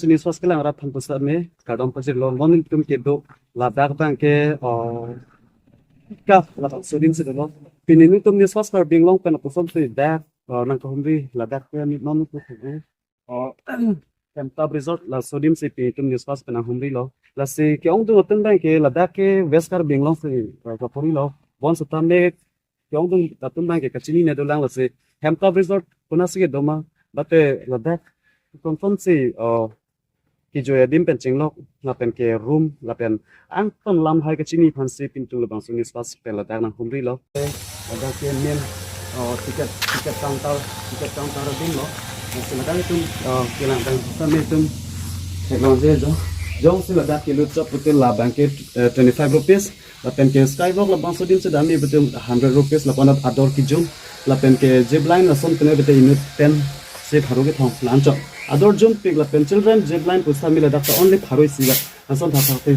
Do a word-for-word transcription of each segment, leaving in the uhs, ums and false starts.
News First kelang rat aphan pusitame kardom pajirlo. Non netum kedo ladak abangke, oh, ka ladak sodin si dolo. Pini netum News First Karbi Anglong pen apusonsi dak, oh, nangkahumri ladak ke non netum kedo, oh, Hemtab Resort laso adim si pini netum News First pen nanghumrilo. Lasi ke-ongdung atum abangke ladak ke West Karbi Anglong si, eh, kaporilo. Bonsitame ke-ongdung atum abangke kachinine dolang, lasi Hemtab Resort konatsi kedo ma, mate ladak kosonsi, oh, kejoi adim pen chenglok lapen ke room lapen angton lam hai kachini aphansi pini netum labangso News First pen ladak nanghumrilo. Ladak ke main, oh, ticket, ticket counter, ticket counter adimlo. Lasi ladak netum, oh, kelang abang sami netum theklongji jo. Jongsi ladak kelut chot pute la abangke, eh, twenty five rupees. Lapen ke Skywalk labangso adim si damji pute hundred rupees, lapen ador kejum. Lapen ke zip line lason pen pute inut pen si pharo kethom la-anchot. Ador jumpik lapen children zip line pusitame ladak ta only pharo isi bak. Lason thakthak te,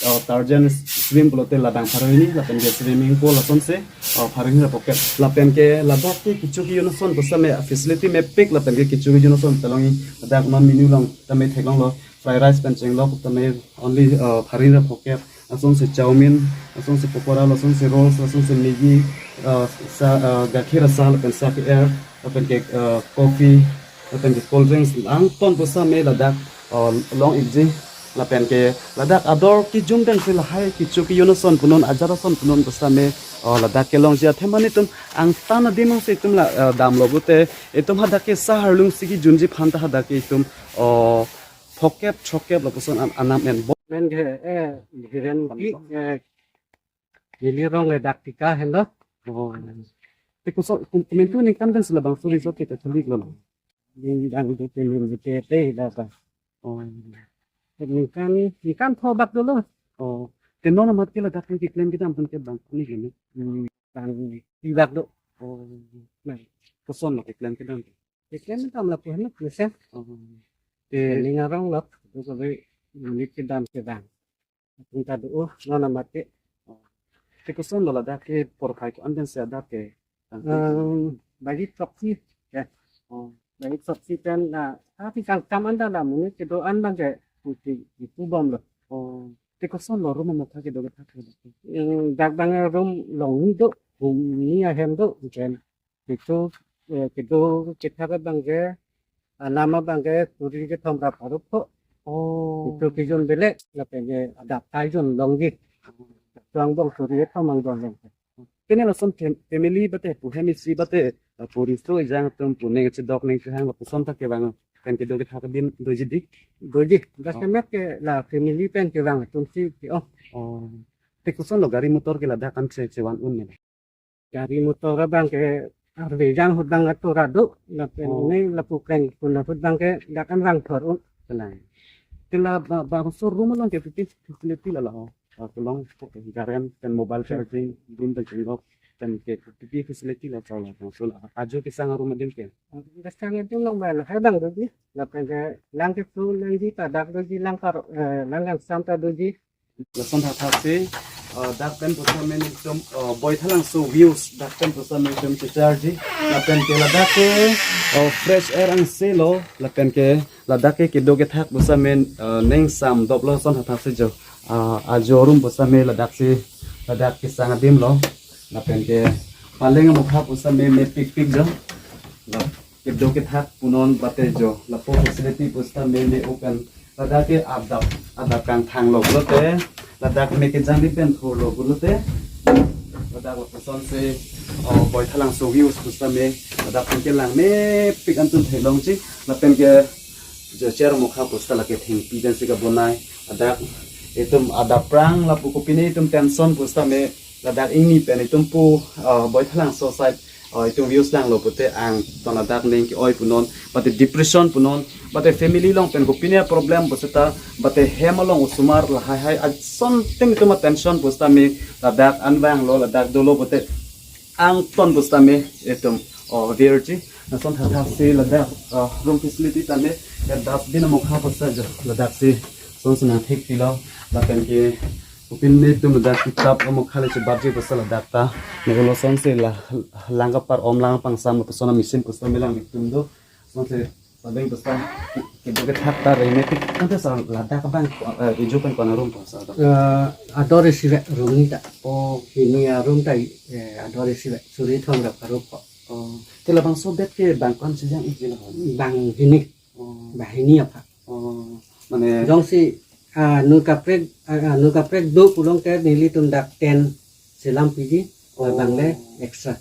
oh, Tarzan swing pulote labang pharo hini, lapen ke swimming pool lasonsi, oh, pharo hini ra phokep. Lapen ke ladak ke kecho kejun ason pusitame facility mepik, lapen ke kecho kejun ason telongji. Ladak non menu along tame theklonglo, fried rice pen chenglok tame only, uh, pharo hini ra phokep. Lasonsi chowmein, lasonsi pakora, lasonsi rolls, lasonsi Maggi, uh, sa, uh, gakhir asar lapen sa ke-er, lapen ke, uh, coffee, lapen ke cold drinks, angton pusitame ladak, uh, long-ikji. Lapen ke ladak ador kejum pen si lahai kecho kejun ason punon, ajat ason punon pusitame, uh, ladak kelongji. Athema netum angtan adim si netum la, uh, damlo pute, netum hadak ke sa arlung si kejunji aphan ta hadak ke netum, uh, phokep, throkkep lapuson an-, anam enbom. Men ke, eh, Hiren Ki, eh, Lily Rong, eh, dak tika henlo. Oh. Te koson, kum-, komantu ningkan pen si labangso resort ke kachingvik lo? Ningkan do te ningkan te te da ba. Oh. Ningkan, ningkan pho bak dolo. Oh. Te non amat ke ladak ke claim kedam pen ke bang ni gini. Hmm, bang ti bak do. Oh. Nah. Kosonlo ke claim kedam? Ke claim kedam lapu henlo mesen. Oh. Te ning arong lo, do ko be unit kedam kedam. Atum ta do, oh, non amat ke. Oh. Te kosonlo ladak ke porphai ko-an pen si ladak ke? Em, bagi proxy, ya. Oh. Bagi proxy pen na, tapi kangkam anda la muni kedo-an abangke puti itu bomlo. Oh. Te kosonlo room amokha kedo kethak ke? Em, dak abang room longni do, hum ni ahem do, jen. Itu, eh, kedo kethak abangke, anam abangke suri kethom ra pharo pho. Oh. Itu kejun belek, lapen ke adap kejun longji. Tuang bong suri kethom angbong long. Pini lason fam-, family mate pu hem isi mate, eh, pu riso ejang atum pu ning chedok ning chehang lapuson ta kevang pen kedo kethak adim doji di? Doji, dak Oh. Semet ke la family pen kevang atum si ke-ong. Oh. Te kosonlo gari motor ke ladak an che, chevan un ne? Gari motor abangke arve jang ahut abang atur ra do, lapen Oh. Ne lapu keng pun ahut abangke dak an vangthor un. Penang. Te la ba, bangso room along ke pipi facility la la ho. Ah, kelong garen pen mobile Hmm. charging, room pen chenglok, pen ke pipi facility la chalo. So la ajo kesang room adim ke? Kesang adim along ba lahai abang doji. Lapen ke lang keso nangji ta dak doji, lang kar, eh, lang kangsam ta doji. Lason thakthak si, eh, dak pen pusitame netum, eh, Boithalangso views, dak pen pusitame netum checharji. Lapen ke ladak ke, eh, fresh air angse lo, lapen ke ladak ke kedo kethak pusitame, eh, ning sam doplo lason thakthak si jo. Ah, ajo room pusitame ladak si, ladak kesang adim lo. Lapen ke paleng amokha pusitame mepikpik jo. La kedo kethak punon mate jo. Lapu facility pusitame me open. Ladak ke adap, adap kangthang lo pulote. Ladak me kejang di pen thur lo pulote. Ladak lapusonsi, oh, Boithalangso views pusitame. Ladak pen kelang mepik an atum theklongji. Lapen ke jo chair amokha pusita lake thengpi pen si kabonai. Ladak itum adap prang lapu kopine itum tension pusitame ladak ingni pen itum pu, ah, Boithalangso side, ah, itum views langlo pute angton ladak ning ke-oi punon, mate depression punon, mate family along pen kopine problem pusita, mate hem along osomar lahai hai ason tem itum attention pusitame ladak an vanglo, ladak dolo pute angton pusitame itum, oh, virji. Lason thakthak si ladak, ah, room facility tame ya dustbin amokha pusita jo ladak si. Lason si nangthekpilo lapen ke kopine itum ladak kitap amokha le chebatji pusita ladak ta. Ne lason si la lang kapar om lang pangsam lapuson a-machine pusita melang itum do. Lason si Abang basta ke, ke, kethak ta remetik. Ante sir, ladak abang, eh, ijo pen ko-an arum po sir? Eh, ador isi vek room ni ta. Oh. Hini arum ta, eh, ador isi vek. Suri thom ra pharo po. Oh. Te labangso bet ke bang ko-an si jang-ikji la? Bang hini. Oh. Bang hini aphan. Oh. Mane jongsi, ah, nu kaprek, ah, ah, nu kaprek do pulote nelitum dak tent selam piji, oh, bang le extra.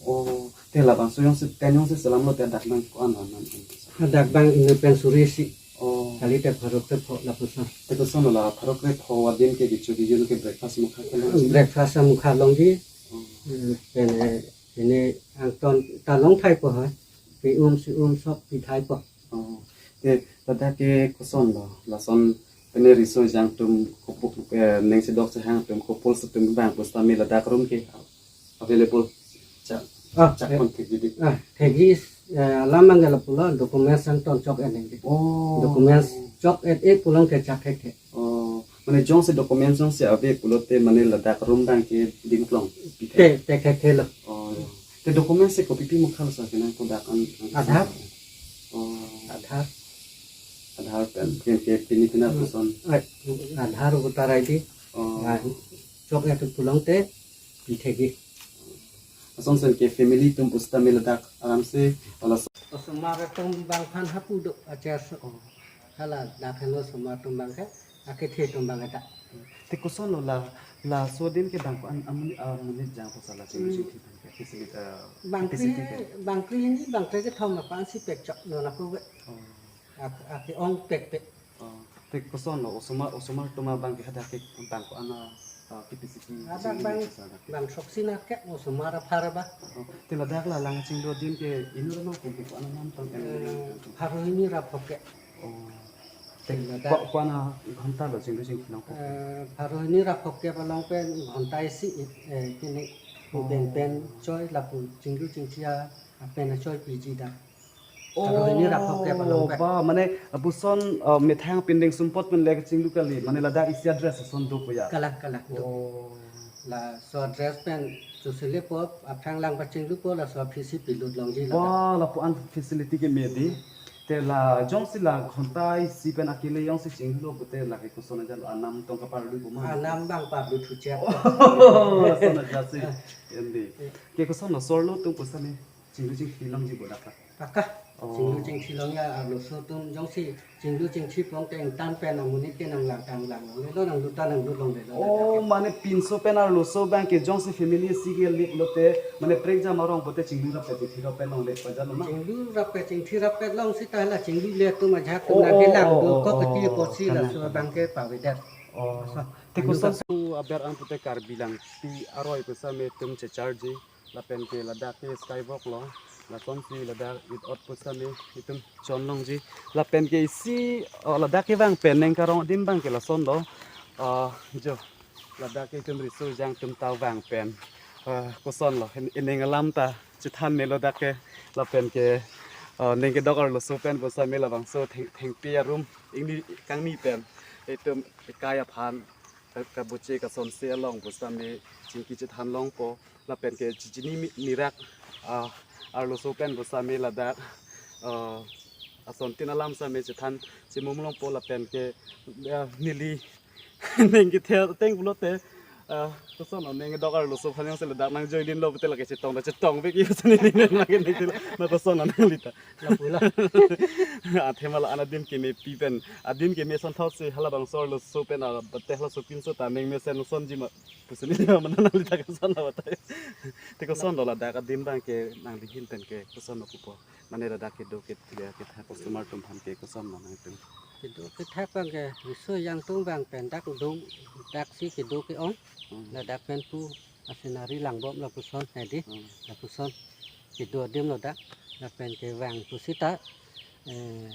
Oh, te labangso jongsi tent jongsi selam lote dak nang ko-an an an. Dak bang inut pen suri isi. Oh. Kali te pharo krepho lapuson. Te koson la pharo krepho adim ke gichu bijun ke breakfast mukha ke longji? Breakfast mukha longji. Oh. Eh, pen, eh, ini angton ta long thai po ha. Pi um si um sok pi thai po. Oh. Te ladak ke koson lo, lason pene riso jang atum kopu-, eh, ning sidok sehang atum couple atum bang pusitame ladak room ke available. Chak, ah, chak eh, kon thekji dei. Ah, thekji, eh, alam angela pulo documents angton chok-et nangji. Oh. Documents chok-et-e pulote chak thekthe. Oh, mane jongsi documents jongsi ave pulote mane ladak room bang ke dingklong. Te, te thekthe lo. Oh, ya. Te documents si kopi pi mukha lo sir, kenang kodak an, an Aadhaar. Oh. Aadhaar. Aadhaar pen, pen ke pini pina Hmm. puson. Eh, Aadhaar voter I D. Oh. Ah, chok-et pulote pi thekji. Lason sen ke family atum pusitame ladak aram si, ala so- Osomar atum bang aphan hapu do achar so. Oh. Hala dak helo osomar atum bang ke, akethe atum bang ke ta. Te koson lo la, laso adim ke bang ko-an amonit, amonit jang po sir la chinglu chingthi bang ke, facility, eh, Bang capacity ke, ke? Bang kre hini, bang kre kethom aphan si pek chok non ako ke. Oh. Ak-, ake-ong pek pek. Oh, te koson lo, osomar, osomar atum abang ke hadak ke bang ko-an a, ah, capacity Hadak chinglu bang, mesa dak? Bang sok si na ke, osomar aphar ba. Oh, te ladak la lang chinglu adim ke inut anong pen ke ko-an anam tang pen Eh, pharo hini ra phok ke. Oh. Te Ladak. ko-, ko-an a ghonta lo chinglu chingthi nang po? Eh, pharo hini ra phok ke along pen ghonta isi, eh, kini Oh. pen pen choi lapu chinglu chingthi a, apen choi piji dak. Pharo hini ra phok ke along pen. Oh, ba, mane, lapuson, uh, methang pindeng sumpot pen le chinglu kali, mane ladak isi address ason do po ya? Kalang, kalang, do. Oh. Laso address pen chusile po, aphrang lang pachinglu po, laso office si pilut longji ladak. Ba, lapu-an facility ke me dei. Te la jongsi la ghonta isi pen akele jongsi chinglu pote lake koson ajat anam tong kaparlu po ma? Anam bang parlu thuchek. Oh, lason ajat si. Ah. Em dei. Eh. Ke koson lo, sir lo atum pusitame chinglu chingthi longji po dak ka? Paka. Oh. Chinglu chingthi long ya, arloso atum jongsi chinglu chingthi pon te ingtan pen amonit ke nang lang tang lang longlelo, nang lut ta nang lut longlelo. Oh, mane pinso pen arloso bang ke jongsi family isi ke lip lote, mane prekjam arong pote chinglu rapet chingthi rapet longle pa jalo ma? Chinglu rapet chingthi rapet long seta la chinglu le atum ajahak atum Oh, nang ke oh, lang oh, do oh, kok keti oh, apotsi kalang, laso kalang. bang ke pavedet. Oh. So, Te anu koson ka- so aber an pote Karbi Langpi aroi pusitame itum checharji. Lapen ke ladak ke skywalk lo, lasonsi ladak it ot pusitame itum chon longji. Lapen ke isi, oh, ladak kevang pen neng karong adim bang ke lason lo. Ah, jo, ladak ke itum riso jang atum ta vang pen. Ah, koson lo, in-, ining alam ta chethan melo dak ke. Lapen ke, ah, neng kedok arloso pen pusitame labangso theng, thengpi arum ingni kangni pen itum ekai aphan ka-, kabuche kasonse along pusitame chingki chethan longpo. Lapen ke chechini mi-, mirak, ah, arloso pen pusitame ladak, ah, asontin alam sitame chethan chimum longpo lapen ke, ah, neli neng kethe ateng pulote, ah, koson lo neng kedok arloso aphan jongsi ladak nang join lo pote lake chetong ta chetong pik isi neli neng lake neli la koson lo nangli ta. Lapu la. Athema la-an adim kemepi pen, adim keme ason thot si halabangso arloso pen a, bate halaso pinso ta neng mesen sonji ma pusi neli ma mana nangli ta koson lo batai. Te koson lo ladak adim bang ke nangli ahin pen ke koson lo pupo? Mane ladak kedo ke, ke, kethak osomar atum aphan ke koson lo nangtum? Kedo kethak bang ke riso jang atum bang pen dak do, dak si kedo ke-ong. Hmm. Ladak pen pu a-scenery langbom lapuson hedi. Hmm. Lapuson kedo adim lo dak. Lapen kevang pusita, eh,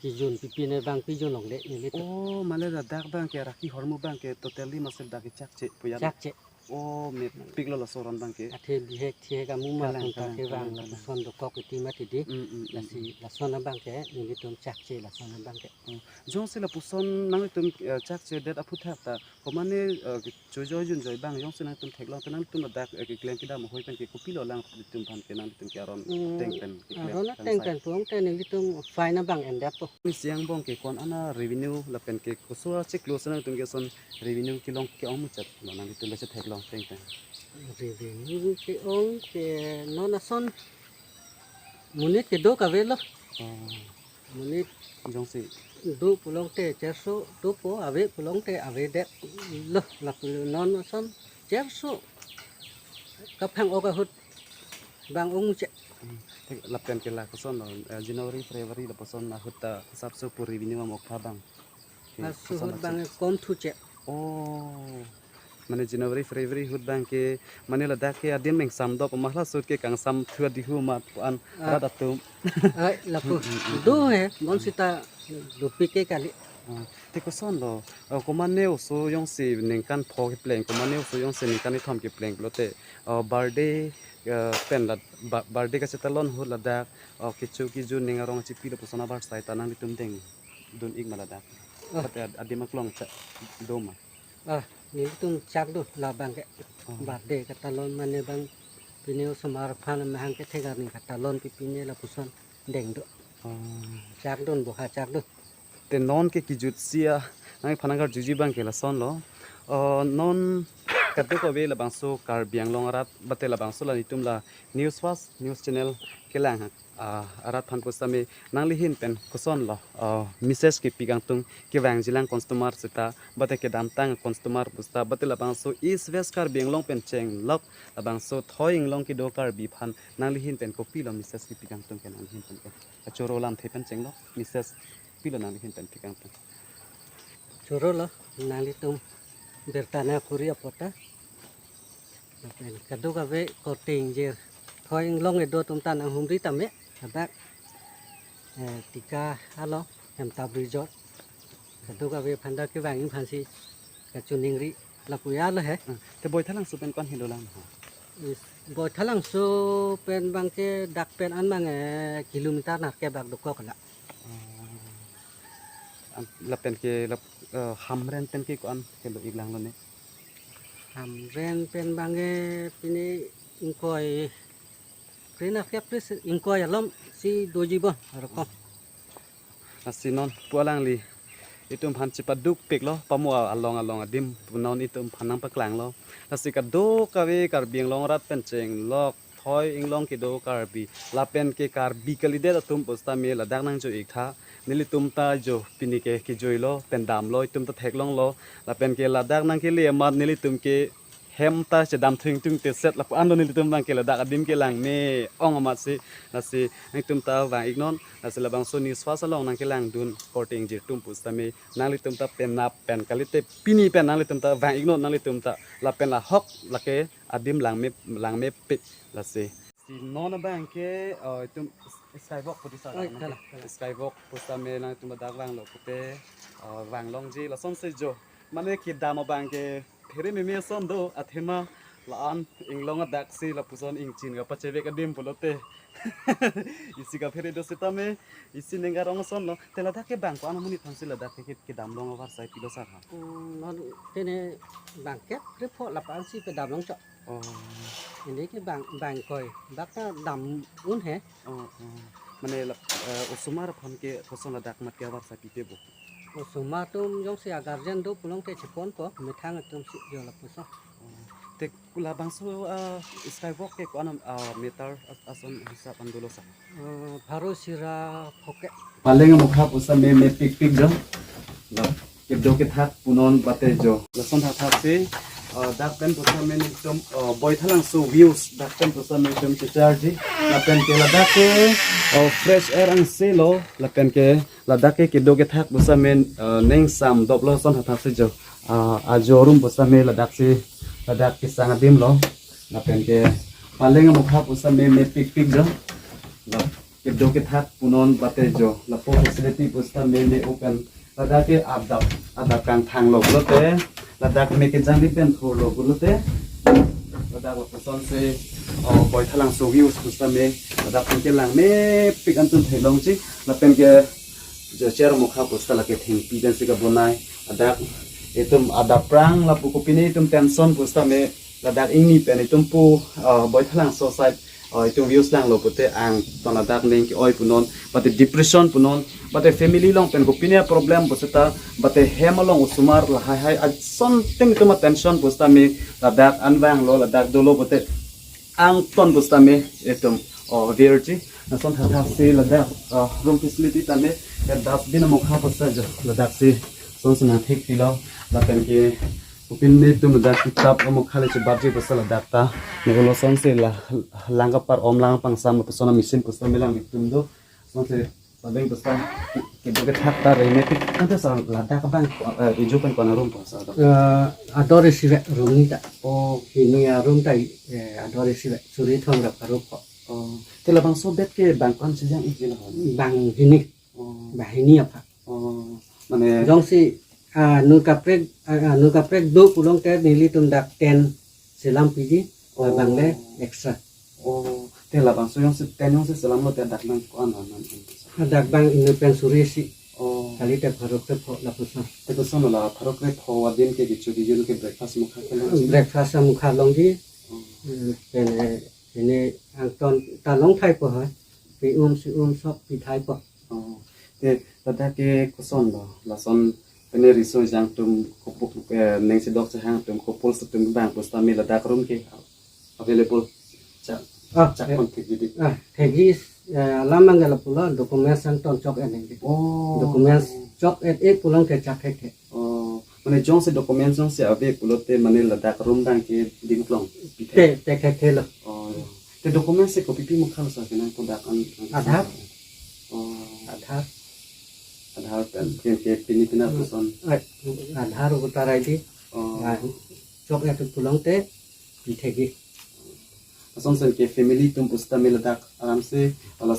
kijun pipi ne bang pijun longle neli ta. Oh, mane ladak bang ke raki hormu bang ke totally masir dak ke chakche po ya? Chakche. Oh, mepik lo laso aron abang ke. Athe bihek thihek amu ma Kalang, atum ta kalang, kevang kalang, kalang. Lapuson dokok iti mati di. Mm, mm, mm, Lasi mm. Lason abang ke nelitum chakche lason abang ke. Oh, jongsi lapuson nangtum, eh, chakchedet aphuthak ta komane, eh, chojoi junjoi abang jongsi nangtum theklong te nangtum ladak, eh, keklem kedam ahoi pen ke kopilo alanglitum aphan ke nangtum ke aron Mm, teng pen keklem aron teng kangsai. Pen pulote nelitum fine abang endetpo. Ni siang bong ke ko-an a-revenue lapen ke koso achiklo si nangtum ke ason revenue kelong ke-ong muchot lo nangtum besi theklong teng pen. Revenue ke-ong ke non ason monit kedo kave lo. Oh. Monit jongsi do pulote cherso dopo, ave pulote avedet lo, lapu non ason cherso kaphang-ok ahut abang ong muchot. Hmm. Te lapen ke la koson lo, eh, January, February lapuson ahut ta asapso pu revenue amokha abang. Ke laso koson ahut lo abang chot. Kom thuchot. Oh. Mane January, February ahut abang ke, mane ladak ke adim mengsam dop ma halaso ahut ke kangsam thu adihu ma pu-an Ah. Rat atum. Ai, lapu. Mm, mm, mm, Do mm. He, bonsita dopik ke kali. Ah, te koson lo, ah, komane oso jongsi ningkan pho kepleng, komane oso jongsi ningkan kethom kepleng pulote, ah, birthday, ah, pen la, ba-, birthday kachetalon ahut ladak, ah, kecho kejun ning arong chipi lapuson abar sai ta nanglitum dengdun-ik ma ladak. Ah. Ate ad-, adim aklong cha do ma. Ah, nelitum chak do labang ke. Oh. Birthday katalon mane bang pine osomar aphan mahang kethek arni katalon pi pine lapuson deng do. Oh. Chak dun bo ha chak do. Te non ke kejut sia, nangphan nangkarjuji abang ke lason lo. Oh, non kadokave labangso Karbi Anglong arat, bate labangso la nelitum la News First, News Channel kelang ha. Ah, arat aphan pusitame nangli ahin pen koson lo, ah, message kepi kangtung kevangjilang customer seta, bate kedamtang customer pusita, bate labangso East West Karbi Anglong pen chenglok labangso thoi inglong kedo Karbi aphan nangli ahin pen kopilo message kepi kangtung ke nangli ahin pen ke. Achoro lamthe pen chenglok message pilo nangli ahin pen pi kangtung. Choro lo, nanglitum birta nangkuri apot ta. Lapen kadokave korte ingjir thoi inglong kedo atum ta nanghumri tame, ladak, eh, Tika along, Hemtap Resort. Kadokave aphan ta kevang-ik aphansi kachiningri lapu ya lo he. Hmm. Te Boithalangso pen ko-an helo lang ha? Is, Boithalangso pen abang ke dak pen an abang, eh, kilometer nerkep bak dokok la. Oh. An-, lapen ke lap, eh, Hamren pen ke ko-an helo-ik lang lo ne? Hamren pen abang ke pine ingkoi, pre nerkep pre ingkoi alom si doji bon, arokok. Lasi non pu alangli itum aphan chepadukpik lo, pamo along along adim pu non itum aphan nangpaklang lo. Lasi kadokave Karbi Anglong arat pen chenglok thoi inglong kedo Karbi, lapen ke Karbi kalidet atum pusitame ladak nangjo-ik tha. Nelitum ta jo pini ke kejoi lo, pen damlo, itum ta theklong lo. Lapen ke ladak nangkele amat nelitum ke hem ta chedam thung thung te set lapu-an lo nelitum abang ke ladak adim ke langme-ong amatsi. Lasi nangtum ta vang-ik non, lasi labangso News First along nangkelangdun korte ingjir atum pusitame nanglitum ta penap pen kalite pini pen nanglitum ta vang-ik non, nanglitum ta lapen lahok lake adim langme, langmepik lasi. Si non abang ke, eh, itum skywalk pudi sa Oi, lang, kalang, kalang. Skywalk pusitame nangtum ladak vanglo pute, eh, vanglongji lasonsi jo. Mane kedam abang ke phere meme ason do, athema la-an inglong adak si lapuson ingchin kapachevek adim pulote. Isi kaphere do sitame, isi ning arong ason lo. Te ladak ke bang ko-an amonit aphansi ladak ke kedam long avarsai pilo sar ha? Hmm, non tene bang kep krepho lapu-ansi kedam long chot. Oh. Ini ke bang, bang koi. Bak ta dam un he. Oh, oh. Mane la, eh, osomar aphan ke koson ladak mat ke avarsai pipe bo? Osomar atum jongsi a-guardian do pulote cheponpo, methang atumsi jo lapuson. Oh. Te labangso, ah, skywalk ke ko-an, ah, meter as-, ason hisap an dolo sa? Ah, pharo sira phoke. Paleng amokha pusitame mepikpik jo. La, kedo kethak punon bate jo. Lason thakthak si, ah, dak pen pusitame nelitum, ah, Boithalangso views dak pen pusitame nelitum checharji. Lapen ke ladak ke, ah, fresh air angse lo. Lapen ke ladak ke kedo kethak pusitame, eh, ning sam doplo, lason thakthak si jo. Ah, ajo room pusitame ladak si, ladak kesang adim lo. Lapen ke paleng amokha pusitame mepikpik jo. La, kedo kethak punon bate jo. Lapu facility pusitame me-o pen. Ladak ke adap, adap kangthang lo pulote. Ladak me kejang di pen thur lo pulote. Ladak lapuson si, oh, Boithalangso views pusitame, ladak pen ke langmepik an atum theklongji, lapen ke je chair mokha pusita lake thengpi pen si kabonai, ladak itum adap prang lapu kopine itum tension pusitame, ladak ingni pen itum pu, oh, Boithalangso side, oh, itum views langlo pute angton ladak ning ke-oi punon, mate depression punon, mate family along pen kopine problem pusita, mate hem along osomar lahai hai asonte itum a-tension pusitame ladak an vanglo, ladak dolo pute angton pusitame itum, oh, virji. Lason thathak si ladak, oh, room facility tame, ya, dustbin amokha pusa jo ladak si. Lason si nangthek pilo, lapen ke kopine itum ladak kitap amokha le chebatji pusa ladak ta. Nelo lason si la lang kapar om lang pangsam puson a-machine pusa melang itum do. Lason si padeng pusa ke, ke, kethak ta reme tik. Ante sa ladak abang, eh, ijo pen ko-an a-room pusa do? Eh, ador isi vek room ni ta. Oh. Hini a-room ta, eh, ador isi vek suri thom ra pharo pho. Oh. Te labangso bed ke bang ko-an si jang-ik ji la hon? Banghini. Oh. Banghini aphan. Oh. Mane jongsi, ah, nur kaprek, ah, ah, nur kaprek do pulote nelitum dak tent selam piji, oh, labang le extra. Oh. Te labangso jongsi tent jongsi selamlo te dak bang ko-an an an. Ah, dak bang inut pen suri isi. Oh. Kalite pharo krepho lapuson. Te koson la pharo krepho adim ke kecho kejun ke breakfast mokha kelong? Breakfast mokha longji. Oh. Hmm, pen, eh, ini angton ta longthai po ha. Pi-um si-um sop pithai po. Oh. Te ladak ke koson lo, lason pine riso ejang atum kopul, eh, ning si dok chehang atum kopul si atum bang pusitame ladak room ke available. Chak, ah, chak, eh, pon thekji dik. Ah, thekji, eh, alam angke lapulo documents angton chok-et nangji. Oh. Documents chok-et-e pulote chak thekthe. Oh, mane jongsi documents jongsi ave pulote mane ladak room bang ke dingklong pithek. Te, te thekthelo. Oh, ya. Te documents si kopipi mokha lo sa kenang kodak an, an Aadhaar. Oh. Aadhaar. Aadhaar pen, pen ke pini pina, hmm, puson. Eh, Aadhaar, voter I D. Oh. Ah, chok-et pulote pithekji. Lason sen ke family atum pusitame ladak aram si, ala